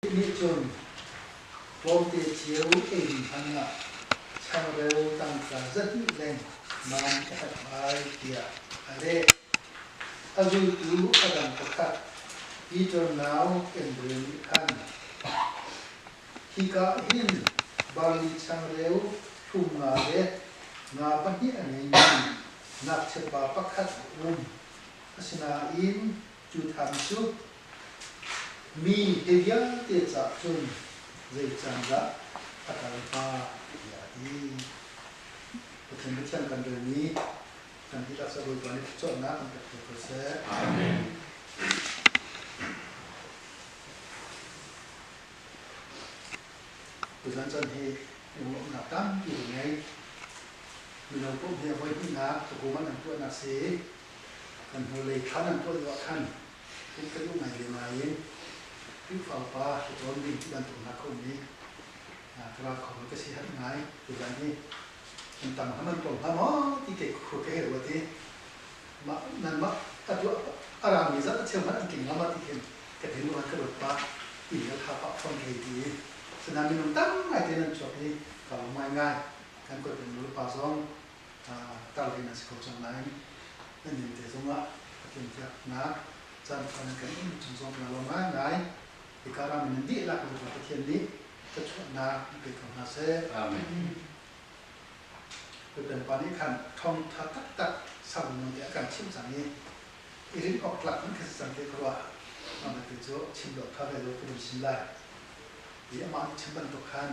Nih cun tlawmte cio ei ding hmanh ah changreu tangka 200 leng man ka herh lai tiah a leh. A zultu a dang pakhat Peter nau Andrew nih khan, Hika hin barli changreu hlum nga le nga pahnih a ngeimi ngakchiapa pakhat a um. Asinain cu tham cu Mi hi vialte caah cun zei can dah a kal hnga tiah a ti. Pathian biathiang kan relmi kan dihlak sa Bawipa nih thluachuahnak kan pek ko seh. Amen. Tuzan chan hi lunglawmhnak tampi ka ngei. Mino pumh hi a voihnihnak tukum an tuahnak si. Kan hnulei thlan an tuah lio ah khan Pumh ka duh ngai ve nain Khrihfa upa hricawn ding ti bantuk hna ka um i ka ral kho ka si hat ngai. Tuzan hi an tam ham an tlawm hna maw ti kei khur ka hei ruat i mah nanmah a tuah a rami zat a cheu hmanh an tling hnga ma ti khin ka thinlung ah ka ruat pah ti le tha pah fawn ka hei ti i sinain minung tam ngai te nan chuak i ka lawm ngaingai. Kan kuat in nulepa zong tar ve nan si ko cang nain nan inn te zongah Pathian biaknak caan ṭha nan kan um chung zong kan lawm ngaingai. Hika ram in nan dihlak in Pathian nih thluachuahnak in pe ko hna seh. Amen. Tutan pa nih khan ṭhawngṭha taktak sang nun te a kan chimh cang i i rinh awk tlak in kha si cang te ka ruah. Mah te cu chim lo ṭha ve lo ka vun chim lai. I amah nih chim bantuk khan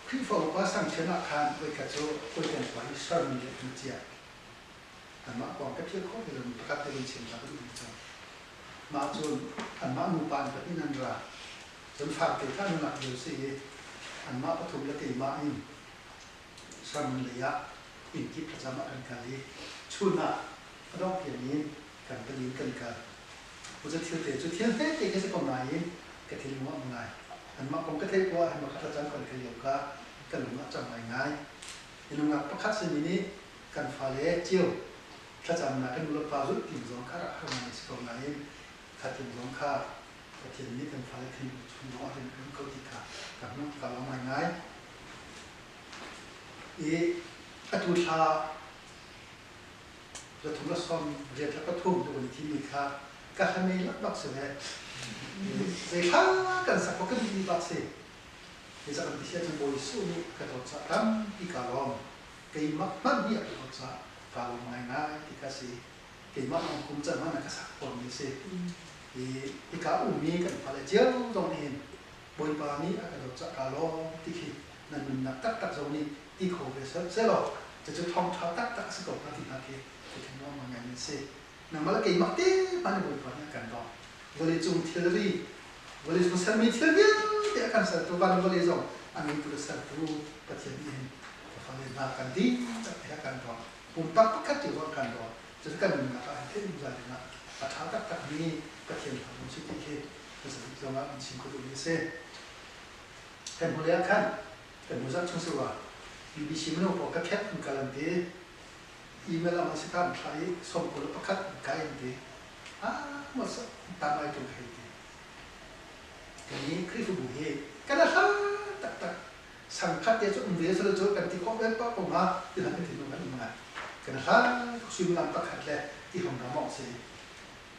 Khrihfa upa sangṭhen ah khan voikhat cu hawikom pa hi sermi le kan ciah. Anmah kong ka philh khawh ti lomi pakhat te vun chim ta ka duhmi cu. Mah cun anmah nupa an pahnih an ra. Cun farte kha an lak lio si i anmah pathum le keimah in sermon lei ah inn kip thlacam ah kan kal i chun ah a dongh tiang in kan pali in kan kal. Cu thil te cu thil hmete khi si ko nain ka thinlung ah um ngai. Anmah kong ka theih poah ah ka thlacam kan ka lio ka ka lung ah cang ngaingai. Minung pakhat simi nih kan fale cio thlacamnak kan nulepa zulh tim zong kha rak har ngai si ko nain kha tim zong kha Pathian nih kan fale thinlung chung zong ah rian a ṭuan ko ti kha ka hmuh ka lawm ngaingai. I atu thla 38 tu kan i thimmi kha ka hlamei lakbak si ve. Zei hla kan sak ko kan duhmi bak si. Hi cak kan ti sia cun Bawi Jesuh nih ka dawt caah tampi kaa lawm. Keimah hmanh nih a ka dawt caah kaa lawm ngaingai ti kha si. Keimah lawng kum can hmanh a ka sak tawnmi a si. Hi hika ummi kan fale cio zong nih hin Bawipa nih a ka dawt caah kaa lawm ti khi nan nunnak taktak zong nih ti kho ve sehlaw cucu thawngṭha taktak a si ko hnga ti hna khi ka thinlung ngai an si. Nangmah le keimah te hmanh Bawipa nih a kan dawt. Vawleicung thilri, vawleicung sermi thil vialte a kan sertu van vawlei zong a ngeitu le sertu Pathian nih hin ka fale hna kan dihlak te a kan dawt. Pumpak pakhat cio zong a kan dawt. Cucu kan nunnak ah hin theih zungzal dingah a ṭha taktakmi Pathian thawng si ti khi hmasa zong ah an chim kho duhmi a si. Kan hnu lei ah khan kan hnu zarh chung si rua BBC mino pawl ka khet an kal an ti. Email ah si ta an thlah i 21 an kai an ti. Ah maw tam ai ṭung hei ti. Kan hi Khrihfabu hi kan a hla taktak sangkhat te cu um ve selaw cu kan ti khawh ve pah ko hnga ti hlan kan thinlung kan um ngai. Kan a hla suimilam pakhat le ti hong dah maw si.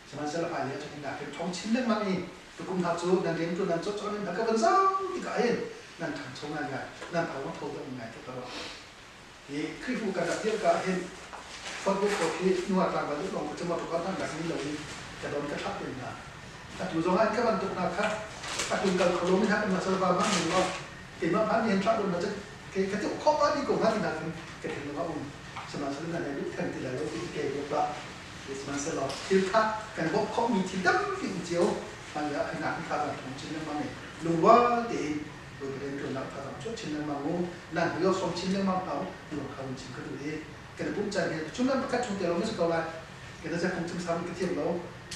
Sihmanhsehlaw hmailei ah cun hi nakin ṭhawng chin lengmang i tukum hna cu nan rian ṭuan nan cawcawh nan ka van zau tikah hin nan ṭhangcho ngaingai, nan tho a tho deuh ngai ti ka ruah. Hi Khrihfu kan rak dirh ka ah hin Facebook pawl khi nuar tlangval deuh lawng ka cuma tuk ah hman rak ni loin ka don ka thlah tawn hna. Atu zong ah ka bantuk hna kha atu kal kho lomi hna kan mah salva mah ning law keimah hmanh nih hin thlah dun hna cu ka ti khawh pa dih ko hnga ti nakin ka thinlung a um. Sihmanhsehlaw nan hei duh theng ti lai lo ti ke ruat lah. Sihmanhsehlaw thil kha kan bawmh khawhmi thil tampi um cio hmanh ah hi nak kha kan thawng chin lengmang i lungrual tein Bawipa rianṭuannak thazaang chuah chin lengmang u, nan hmuh sawm chin lengmang hna u, lung kha run chim ka duh i kan i pumh caan hi chung nan pakhat chung te lawng na si ko lai. Kan i pum chung sam ka thiam lo,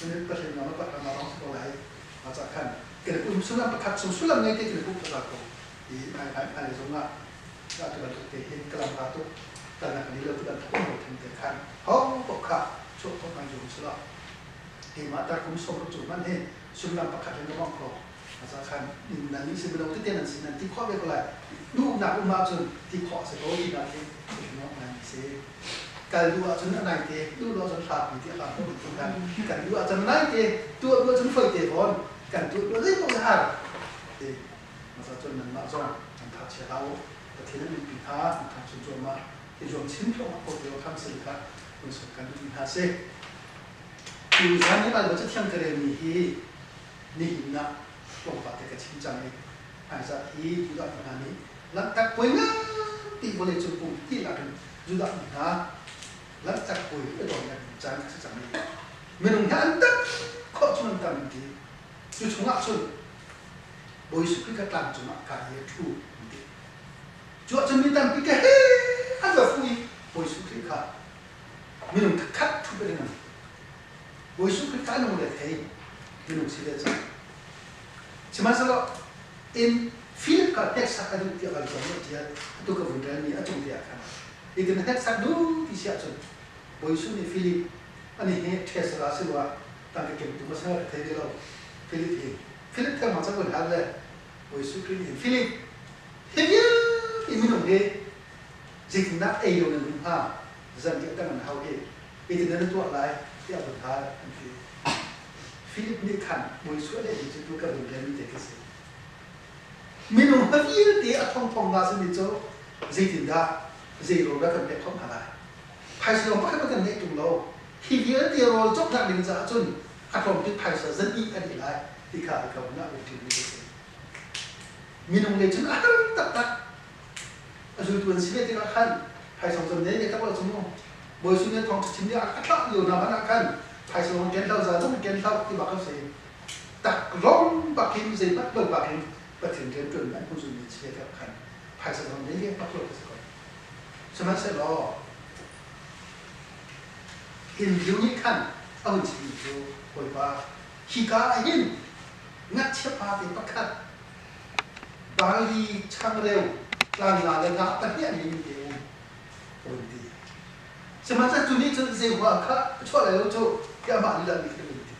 nan patling na pakhat na lawng si ko lai. Mah cah khan kan i pum sullam pakhat chung sullam ngei te kan i pumh thazaang ko. I ai ai ai zong ah tu bantuk te hin ka lam hla tuk kalnak kan i lo tu bantuk um lo theng te khan ho paoh kha chuah khawh ngai zuam sila. Keimah tarkum 60 cu hmanh hi sullam pakhat in ka bawmh ko. Asa khan nan nih si mino tete nan si nan ti khawh ve ko lai. Duhnak um ahcun ti khawh a si ko tinak khi chimawk ngai mi si. Kal duh ahcun a nai te, duh lo ahcun hlat mi ti a hlat ko ti kan kan duh ahcun nai te, tuah duh ahcun foi te fawn, kan tuah duh zei paoh har. Masa cun nanmah zong an tha chia hlah u. Pathian an pi hna, an tha chun cuahmah. I zuam chin thluahmah ko ti kham sin kha kun sung kan duh hna si. Tu zan i Bible cathiang ka relmi hi nihin ah tlawmpal te ka chim cang i hmaizah hi Judah mi hna nih Lanhtak Puai nganpi vawleicung pumpi lakin Judah mi hna Lanhtak Puai a donnak ding caan a si cang i minung hna an tam khawh chung an tam ti. Cu chungah cun Bawi Jesuh Khrih kha tlang cungah kai i a ṭhu an ti. Cu ahcun mi tampi ka he an va fuh i Bawi Jesuh Khrih kha minung khat ṭhu ding an Bawi Jesuh Khrih kha a nung le thei minung si ve cang. Sihmanhsehlaw in Philip kha hneksak a duh tiah kan cawm tiah atu ka vun relmi a cung te ah khan itin a hneksak duh ti si ahcun Bawi Jesuh nih Philip ani hi ṭhesara si rua tangka kemtu ma sa ka thei ve lo Philip hi Philip theng ma cang vun hal le Bawi Jesuh Khrih nih Philip hi vialte minung hi zeitindah ei lo nan um hnga zanriah dang an hau hi hitin nan tuah lai tiah vun hal an ti. Philip nih khan Bawi Jesuh a lehmi cu tu ka vun relmi te khi si. Minung hna vialte a thongthong hna simi cu zeitindah zei rawl dah kan pek khawh hna lai? Phaisa lawng pakhat kan ngeih ṭung lo. Hi vialte rawl cawknak ding caah cun a tlawmbik phaisa zahnih a dih lai ti kha ka vun ah vun ṭilmi ka si. Minung lei cun a har taktak. A zultu an si ve tikah khan phaisa cun ne tak lo cu mu. Bawi Jesuh nih thawngṭha chim ding a thlah lio hna hmanh ah khan phaisa lawng ken hlah za zong ken hlah ti bak a si. Tak rong bakin zeihmanh lo bakin Pathian rianṭuan an hmu zulmi si ve tikah khan phaisa lawng ne bak lo ka si ko. Sihmanhsehlaw Andrew nih khan a hun chimmi cu Bawipa hika ah hin ngakchia pate pakhat barli changreu tlangla le nga pahnih an ngei te um ka vun ti. Sihmanhsehlaw cu nih cun zei hua kha a chuah lai lo cu tiah amah lila nih khan a vun ti.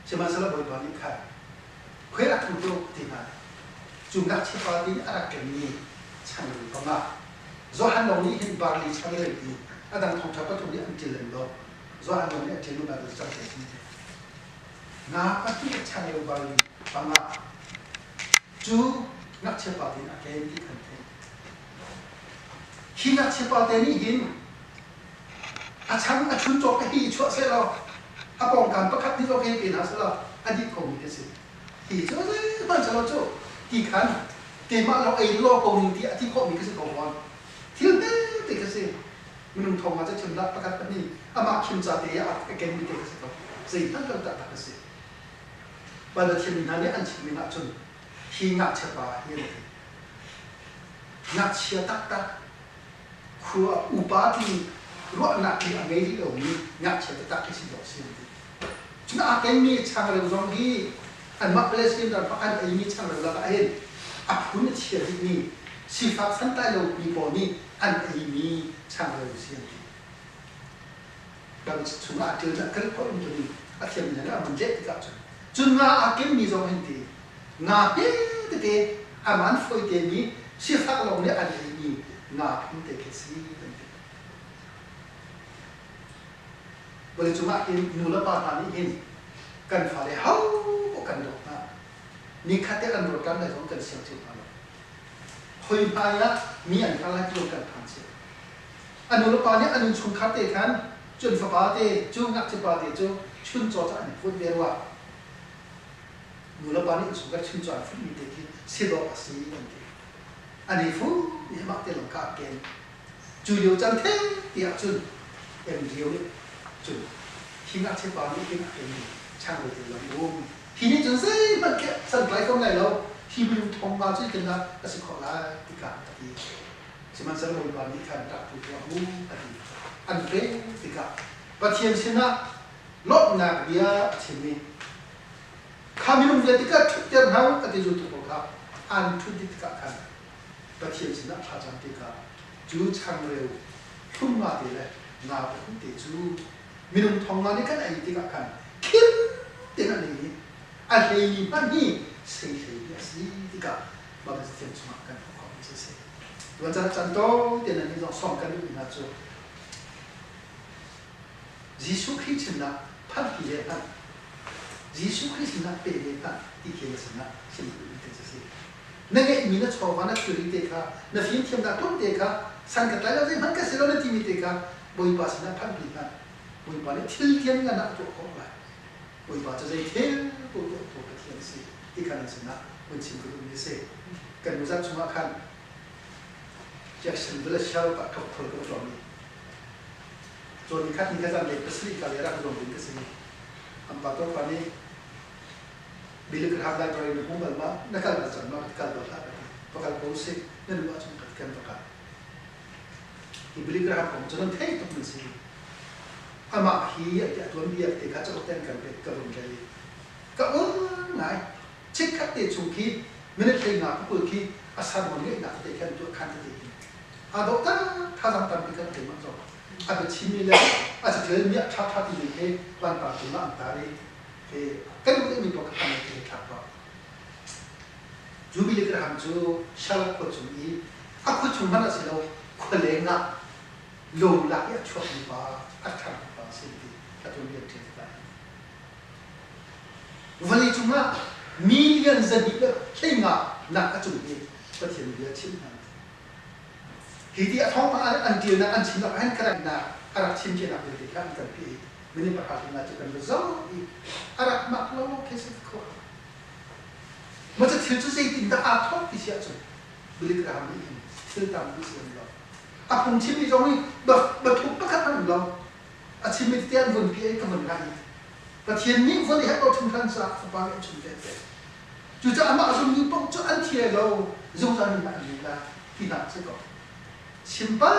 Sihmanhsehlaw Bawipa nih khan khuai rak thu tuah ti hna. Cu ngakchia pa ti nih a rak kenmi changreu panga Johan lawng nih hin barli changreu ti a dang thawngṭha pathum nih an ṭil lem lo. Johan lawng nih a ṭil lu Bible cang te si. Nga pahnih changreu barli panga cu ngakchia pa te nih a ken ti kan theih. Hi ngakchia pa te nih hin a chang a chun cawk a hi chuah sehlaw a pawngkam pakhat nih ok pe hna sehlaw a dih khomi khi a si. Hi cu zeihmanh si lo cu ti khan keimah lawng ei law ko ning ti a ti khawhmi khi si ko fawn. Thil hmete khi si. Minung thong ah cu chim dah pakhat pahnih amah khim ca te ah a kenmi te khi si ko. Zeihmanh lo taktak a si. Baibal thiammi hna nih an chimmi ahcun hi ngakchia pa hi an ti. Ngakchia taktak khua upa ti ruahnak nih a ngei rih lomi ngakchia taktak khi si dawh si an ti. Cun aa kenmi changreu zong hi anmah Palestine ram ah an eimi changreu lakah hin a phun a chia dihmi sifak santlai lomi pawl nih an eimi changreu si an ti. Ram chungah a ṭil a kal khawh in tuni a thiammi hna nih an vun leh tikah cun cun nga aa kenmi zong hin ti nga hme tete a man fawi temi sifak lawng nih an eimi nga phun te khi si kan ti. Vawleicung ah hin nu le pa hna nih hin kan fale ho paoh kan dawt hna. Nikhat te an rawlṭam lai zong kan siang cio hna lo. Hoi hmai ah mi an hngal lai ti kan phan cio. A nu le pa nih an innchungkhar te khan cun fapa te cu ngakchia pa te cu chuncaw cu an phut ve rua. Nu le pa nih innchungkhar chuncaw an phutmi te khi si dawh a si an ti. An i fu i mah te lawng kha a ken. Cu lio caan theng ti ahcun embryo nih cun hi ngakchia pa nih hin a kenmi changreu te lam um. Hi nih cun zeihmanh khi santlai ko lai lo. Hi minung thong nga cu hitin a si khawh lai tikah a ti. Sihmanhsehlaw Bawipa nih khan rak tu tuah u a ti. An pek tikah Pathian sinah lawmhnak bia a chim i kha minung vialte kha ṭhutter hna u a ti zultu pawl kha an ṭhut dih tikah khan Pathian sinah thlacam tikah cu changreu hlum ngate le nga pathum te cu Minung thong nga nih kan ei tikah khan khim tein an ei i a hleimi hmanh hi sei hlei hi a si tikah Baibal Cathiang chungah kan hmuh khawhmi cu a si. Tuan caan caan tawi tein nan nih zong sawm kan duhmi hna cu Jesuh Khrih sinah phanhpi le hmanh Jesuh Khrih sinah pe ve hmanh ti khi na sinah chim duhmi te cu a si. Na ngeihmi na chawva na thilri te kha na fimthiamnak tlawmte kha san ka tlai lo zeihmanh ka si lo na timi te kha Bawipa sinah phanhpi hmanh Bawipa nih thil lianngan ah a tuah khawh lai. Bawipa cu zei thil paoh tuahtu Pathian a si ti kha nan sinah hun chim ka duhmi a si. Kan nuzat chungah khan Jacksonville Sheriff ah tlawkthol ka va tlawng i cawn ni khat ni kha zan lei pasarih ka le rak zuam ding ka si. An pa pa nih Billy Graham Library na hmu bal ma? Na kal bal cang ma? Ka ti kal bal hlah ka ti. Va kal ko usih. Na nu ahcun ka ti kan va kal. Hi Billy Graham kong cu nan theih tuk nan si. Amah hi a ti a tuanbia te kha cauk ten kan pek ka vun rel i ka ul ngai. Chikkhat te chung khi minute 15 ka kul khi a sermon ngeihnak te khan tuah khan tete hi aa dawh tak thazang tampi kan keimah zong a biachimmi le a caṭialmi a ṭha ṭha timi khi vanpang cungah an tar i kan duh mi paoh kha kan i thlak tuah. Jubilee Graham cu Charlotte khua chung i a khua chung hmanh a si lo khua leng ah lo lak i a chuakmi pa a ṭhangmi pa a si ti a tuanbia ṭial tikah vawlei cungah million 215 nak a cung i Pathian bia chim hna. Hi ti a thawngpang an ṭialnak an chimnak ah hin ka rak a rak chim cianak vialte kha an kan pi i minute pakhat hringa cu kan va zoh i a rak mak lo khi si kho. Ma cu thil cu zeitindah aa thawk ti si ahcun Billy Graham nih hin thil tampi si an lo. A phungchimmi zong hi bathup pakhat hmanh um lo. A chimmi tete an vun pi i ka vun ngai i Pathian nih vawlei he ko hringhran caah fapa nih a chim te te. Cucaah amah zummi paoh cu an thi lo zungzal mi hna an ngei lai ti hna si ko. Simpal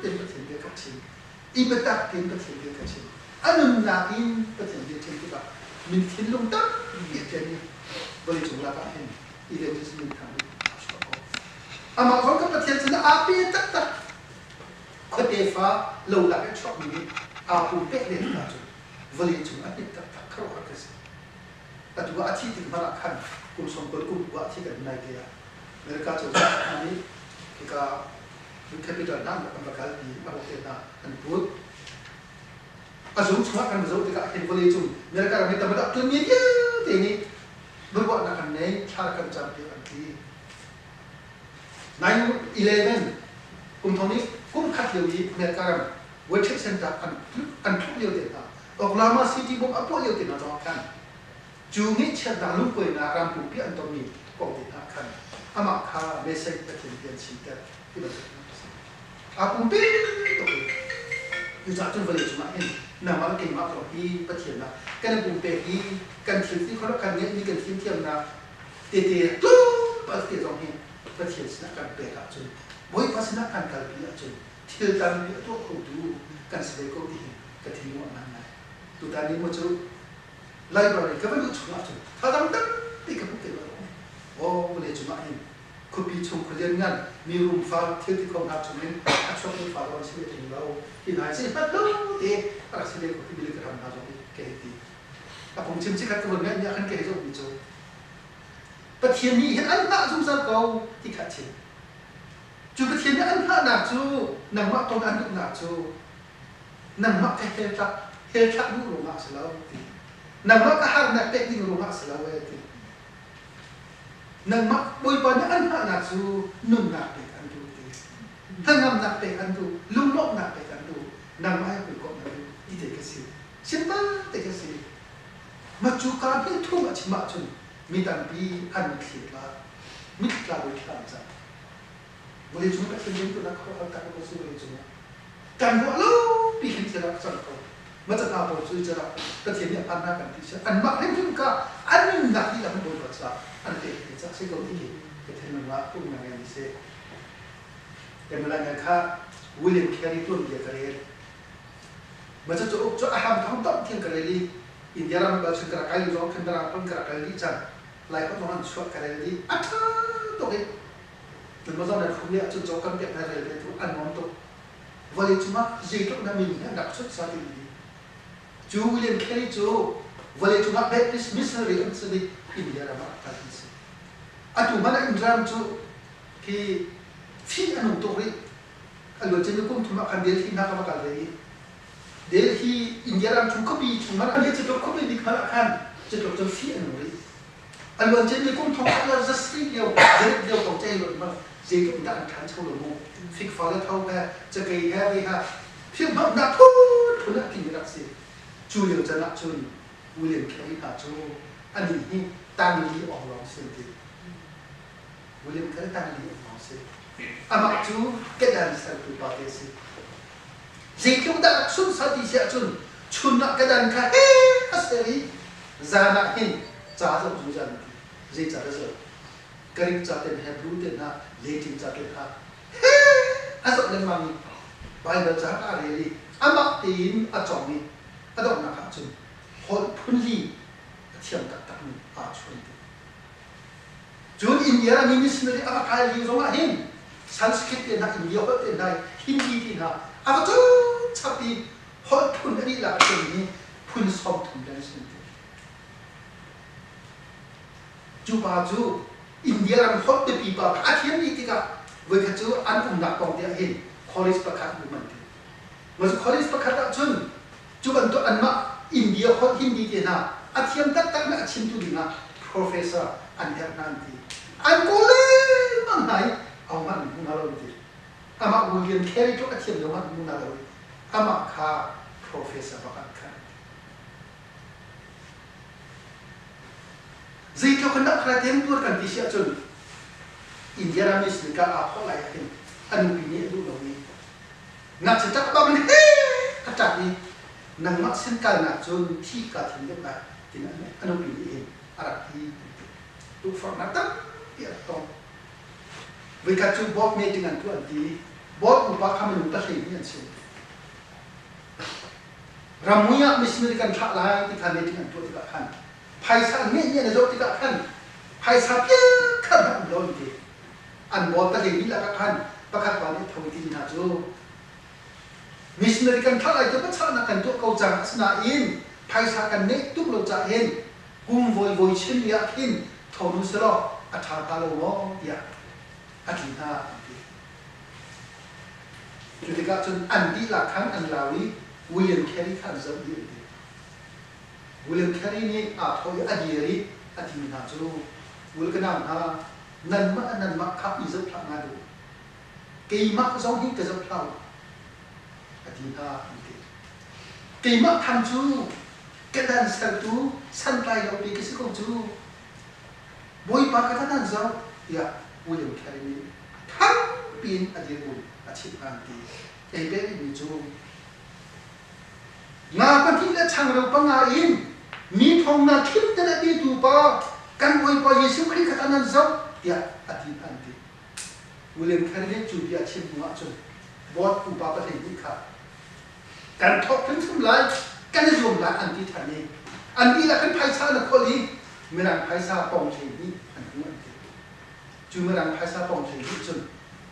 tein Pathian bia ka chim. I biatak tein Pathian bia ka chim. A nunnak in Pathian bia chim tikah min thinlung tampi a ṭian i vawleicung lak ah hin evangelist min thang bik a chuak ko. Amah zong ka Pathian sinah aa pe taktak. Khuate fa lo lak i chuakmi nih aa pumpek len hna cu vawleicung a hnit taktak khuaruahhar ka si. Atu ah a thih tik hmanh ah khan kum 90 kum ah a thi kan nai te ah America cozah hna nih hika capital hna an va kalpi a ruak te hna an put. A zung chungah kan va zoh tikah hin vawleicung America ram i tam a ṭuanmi vialte nih biaruahnak an nei, thla kan campiak an ti. 9/11 kum thong nih kum khat lio i America ram World Trade Center an thluk lio te hna Oklahoma City bomb a puah lio te hna zongah khan cu ngaihchiatnak lungkuainak ram pumpi an tonmi kong te hna khan amah kha message Pathian bia an chimter ti bantuk hna a si. Aa pumpi tuk i cucaah cun vawlei cungah hin nangmah le keimah zong hi Pathian ah kan i pumpek i kan thil ti khawh kan ngeihmi kan fimthiamnak tete tlawmpal te zong hi Pathian sinah kan pek ahcun Bawipa sinah kan kalpi ahcun thil tampi a tuah khotu kan si ve ko ti hi ka thinlung a ngan ngai. Tutan ni maw cu library ka va luh chung ahcun thazang tampi ka hmuh te lo. Aw vawlei cungah hin khuapi chung khualian ngan mi rum fa thil ti kho hna chungin a chuakmi fa zong an si ve ṭung lo. Hi hna hi zeihmanh lo te a rak si ve ko hi bilik ram hna zong hi ka hei ti. A phungchim chikkhat ka vun ngaih mi ah khan ka hei zohmi cu Pathian nih hin an hngah zungzal ko ti kha a chim. Cu Pathian nih an hngahnak cu nangmah ton an duhnak cu nangmah ka hell tlak hell thlak duh ruangah a si lo ti. Nangmah ka harnak pek ding ruangah a si lo ee ti. Nangmah Bawipa nih an hngahnak cu nunnak pek an duh ti. Hnangamnak pek an duh, lunglawmhnak pek an duh, nangmah he hawikomh an duh ti te ka si. Simple te ka si. Mah cu kaa hnih thum a chim ahcun mi tampi an mitthli a tla. Mitthli tla voi thla an cang. Vawleicung Pathian riantuannak khuaruahhar tak ko si vawleicung ah. Kan ruah lo pi khin thil a cang ko. Mah ca hna pawl cu caah Pathian nih a hman hna kan ti si. Anmah hrimhrim kha an nunnak dihlak in Bawipa caah an pek ti caah si ko ti hi ka thinlung ah pumnak ngeimi si. Kan kha William Carey tuanbia ka rel. Mah cu cauk cu a hram thawng tam thiang ka rel i India ram bal cun ka rak kai lio zong khan Mirang phun ka rak rel dih cang. Lai holh zong an chuah ka rel dih. A ṭha tuk i cun zong nan hrum le ahcun cauk kan pek hna rel ve tu an nuam tuk. Vawlei cungah zeitluk na min hi an rak chut sa ti mi. Cu William Carey cu vawleicung ah Baptist missionary an si i India ram ah kal an si. Atu hmanh ah India ram cu khi fih a nung tuk rih. A luanciami kum thum ah khan Delhi hna ka va kal ve i Delhi India ram chung khuapi chung hmanh ah cutluk khuapi bik hmanh ah khan cutluk cun fih a nung rih. A luanciami kum thong khat le zasarih lio zarit lio kong cei lo hmanh zeitluk in dah an ṭhancho lo mu. Fikfa le tho he cakei he vei he philhhmauhnak phunphun ah timi rak si. Cu lio can ah cun William Carey hna cu anih hi tangli awng lawng si an ti. William Carey tangli awng lawng si. Amah cu kedan sertu pa te a si. Zeitluk dah rak sunsa ti si ahcun chun ah kedan kha he a ser i zan ah hin ca zoh zungzal an ti. Zei ca dah zoh? Greek ca te hna, Hebrew te hna, Latin ca te hna he a zoh lengmang i Baibal ca a rel i amah tein a cawng i a donghnak ah cun holh phunli a thiam taktakmi aa chuan ti. Cun India ram i missionary a va kai lio zongah hin Sanskrit te hna, India holh te hna, Hindi te hna a va cawn chap i holh phun a dihlak a thiammi phun 30 leng si an ti. Cu pa cu India ram holh biapi pa kha a thiam dih tikah voikhat cu an umnak pawng te ah hin college pakhat um an ti. Mah cu college pakhat ah cun cu bantuk anmah India holh Hindi te hna a thiam taktak mi a chimtu dingah professor an herh hna an ti. An kawl lengmang hna i ahohmanh an hmu hna lo an ti. Amah William Carey tluk a thiam lo hmanh an hmu hna lo i amah kha professor bak an khan. Zeitluk in dah kha tuar kan ti si ahcun India ram i sinika aa thawh lai ahhin a nupi nih a duh lo i ngakchia ṭap bang in he a ṭap i nangmah sin kalnak cun thi kaa thim deuh lai tiin a nupi nih hin a rak ti. Tukforhnak tampi a rak tong. Voikhat cu board meeting an tuah an ti i board upa kha minung 12 an si. Ramui ah missionary kan thlah lai ti kha meeting an tuah tikah khan phaisa an ngeihmi an i zoh tikah khan phaisa piakhat hmanh um lo an ti. An bawl pahlei lila ah khan pakhat pa nih tho i ti hna cu missionary kan thlah lai ti biachahnak kan tuah ko cang asinain phaisa kan neih tuk lo caah hin kum voi voi chim ah khin tho nu selaw a ṭha hnga lo maw tiah a ti hna an ti. Cu tikah cun an dihlak khan an lau i William Carey kha an zoh dih an ti. William Carey nih aa thawh i a dir i a timi hna cu, Will ka nau hna, nanmah le nanmah kha i zoh hlah ngai u. Keimah zong hi ka zoh hlah u, a ti hna an ti. Keimah khan cu kedan sertu santlai lo pi ka si ko cu. Bawipa kha nan zoh tiah William Carey nih thangpi in a dirhmun a chimh hna an ti. Ei pek rihmi cu nga pahnih le changreu panga in mi thong na thim te le petu pa kan Bawipa Jesuh Khrih kha nan zoh tiah a ti hna an ti. William Carey nih cu bia a chim hnu ahcun board upa 12 kha kan thawk hrimhrim lai kan i zuam lai an ti ṭhan i an dihlak in phaisa an kholh i mirang phaisa pong 12 an hmu an ti. Cu mirang phaisa pong 12 cun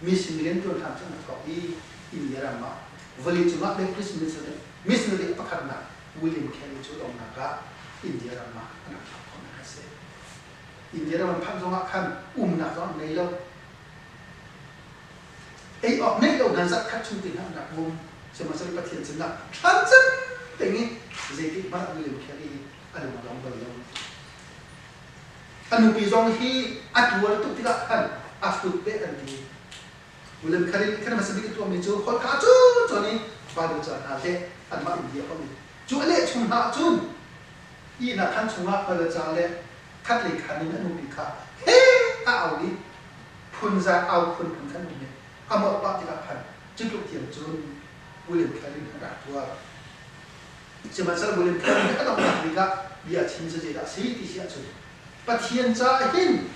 mission rianṭuan hram cu an thawk i India ram ah vawleicung ah Baptist missionary pakhatnak William Carey cu donghnak ah India ram ah an rak phak khawhnak a si. India ram an phanh zongah khan umnak zong an ngei lo. Ei awk ngeih lo hna zarh khat chung te hna an rak um. Sihmanhsehlaw Pathian sinah thlacam peng i zeitik hmanh ah William Carey hi a lung a dong bal lo. A nupi zong hi a tuar tuk tikah khan a hrut beh an ti. William Carey nih khan hmasa bik a tuahmi cu holhka cu cawn i Bible ca hna leh anmah India holh in cu a leh chung hna ahcun ihnak khan chungah Bible ca le khatlei khan in a nupi kha he a au i phunzai au phunphun khan um i a molh pah tikah khan cutluk tiang cun William Carey nih a rak tuar. Sihmanhsehlaw William Carey nih a donghnak bik ah bia a chim cu zeidah a si ti si ahcun Pathian caah hin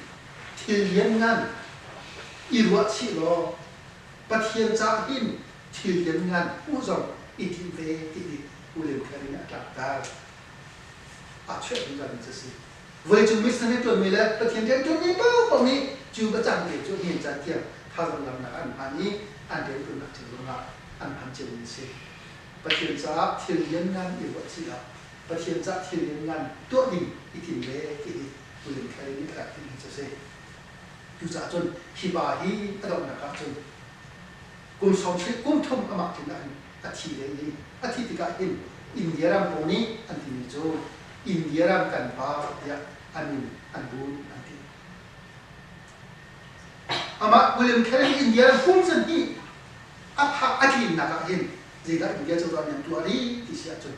thil lianngan i ruahchih law Pathian caah hin thil lianngan hmuh zong i tim ve ti hi William Carey nih a tlakter. Aa chuah zungzal mi cu a si. Vawleicung missionary ṭuanmi le Pathian rian ṭuanmi paohpaoh nih cu biacang te cu nihin caan tiang thazaang lamnak an hman i an rianṭuannak cio zongah an hman ciomi a si. Pathian caah thil lianngan i ruahchih ah. Pathian cah thil lianngan tuah ding i tim ve ti hi William Carey nih a rak timi cu a si. Cucaah cun hi pa hi a donghnak ah cun kum 30 kum thum amah tlin ah hin a thi ve i a thi tikah hin India ram pawl nih an timi cu India ram kan pa tiah a min an bun an ti. Amah William Carey nih India ram kum zahnih a phak a tlinnak ah hin zeidah India cozah nih an tuah rih ti si ahcun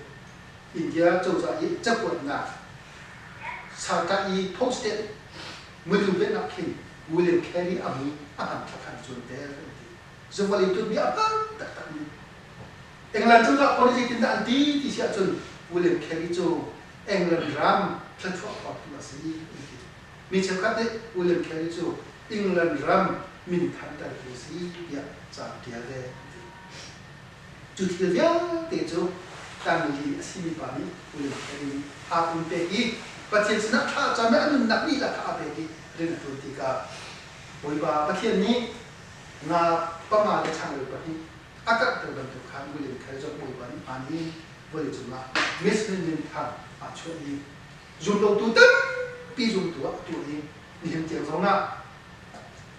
India cozah i cakuatnak sarkah i posted mulu bianak khin William Carey a mui a hmanthlak kha an cuanter an ti. Zungvali tuanbia a hman taktak mi. England cozah pawl nih zeitindah an ti ti si ahcun William Carey cu England ram thluachuah pawtu a si an ti. Mi cheukhat nih William Carey cu England ram minthantertu a si tiah ca an ṭial ve an ti. Cu thil vialte cu Tamili a simi pa nih William Carey nih aa pumpek i Pathian sinah thla a cam i a nunnak lila kha aa pek i rian a ṭuan tikah Bawipa Pathian nih nga panga le changreu pahnih a karhter bantuk khan William Carey zong Bawipa nih hmaan in vawleicung ah Missionary minthang aa chuah i zumlotu tampi zumtu ah a tuah i nihin tiang zongah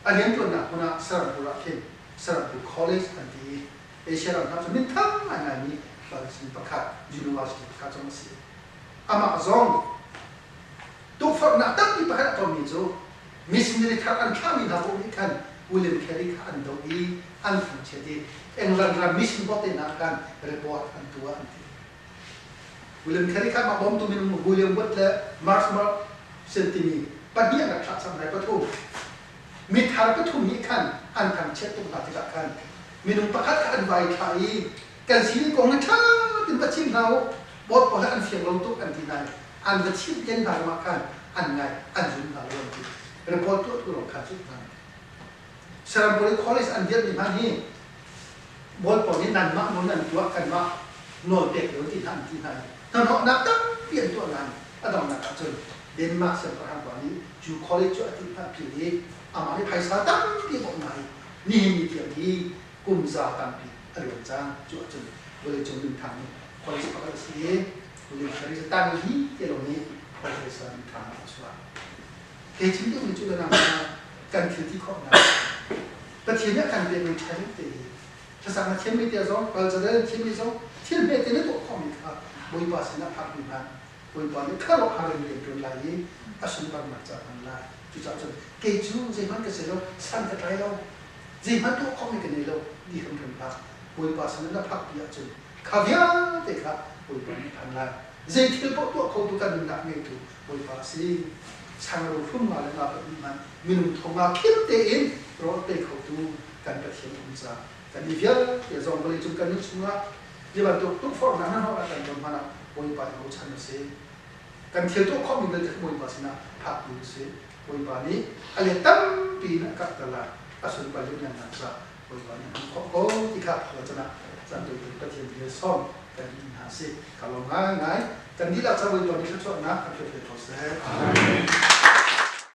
a rianṭuannak hmun ah Serampur ah khin Serampur College an ti i Asia ram hna cu minthang ngaingaimi Palestine pakhat university pakhat zong a si. Amah zong tukforhnak tampi pakhat a tonmi cu missionary thar an thlahmi hna paoh nih khan William Carey kha an doh i an thangchiat i England ram mission board te hna khan report an tuah an ti. William Carey kha mah bawmtu minung William Wood le Marsh Morrison timi pahnih an rak thlah cang hna i pathum. Mithar pathum nih khan an thangchiat tuk hna tikah khan minung pakhat kha an vai thlah i kan sining kong hi ṭha tein va chim hna u, bawt pawl hi an fiang lo tuk an ti hna i an va chimh len hna ruangah khan an ngaih an zum hna lo an ti. Report tuahtu lawng kha cu hna. Serampuri College an dirhmi hna hi Bawl pawl nih nanmah nawl nan tuah kanmah nawl pek lo ti hna an ti hna i hnahnawhnak tampi an tuah nain a donghnak ahcun Denmark siangpahrang pa nih cu college cu a ti hna phil i amah nih phaisa tampi a bawmh hna i nihin ni tiang hi kum za tampi a luan cang. Cu ahcun vawleicung minthang nih college pakhat a si i William Carey cu tang hi ti lo nih professor minthang ah a chuah. Kei chim duhmi cu le nang kan thil ti khawhnak Pathian nih a kan pekmi ṭha te hi thlacam na thiammi te zong kalcadel thiammi zong thil hmete na tuah khawhmi kha Bawipa sinah phakmi hna Bawipa nih khuaruahhar in rian ṭuan lai i a sunparnak ca hman lai. Cucaah cun kei cu zeihmanh ka si lo, san ka tlai lo, zeihmanh tuah khawhmi ka nei lo ti hrimhrim hlah. Bawipa sinah na phakpi ahcun kha vialte kha Bawipa nih phan lai. Zei thil paoh tuah khotu kan nunnak ngeitu Bawipa a si. Changreu hlum nga le nga pahnih hmanh minung thong ah khim tein rawl pe khotu kan Pathian um caah kan i vialte zong vawleicung kan nun chungah ti bantuk tukforhnak hnahnawh kan ton hmanh ah Bawipa i bochan a si. Kan thil tuah khawhmi vialte kha Bawipa sinah phaktu a si. Bawipa nih a let tampi in a karhter lai. A sunpar lianngannak caah Bawipa nih a hmuh khawh ko ti kha can ah caan tawipi Pathian bia sawm kan in hna sih. Ka lawm ngaingai. Kan dihlak ca Bawipa nih thluachuahnak kan pek ve ko seh. Amen.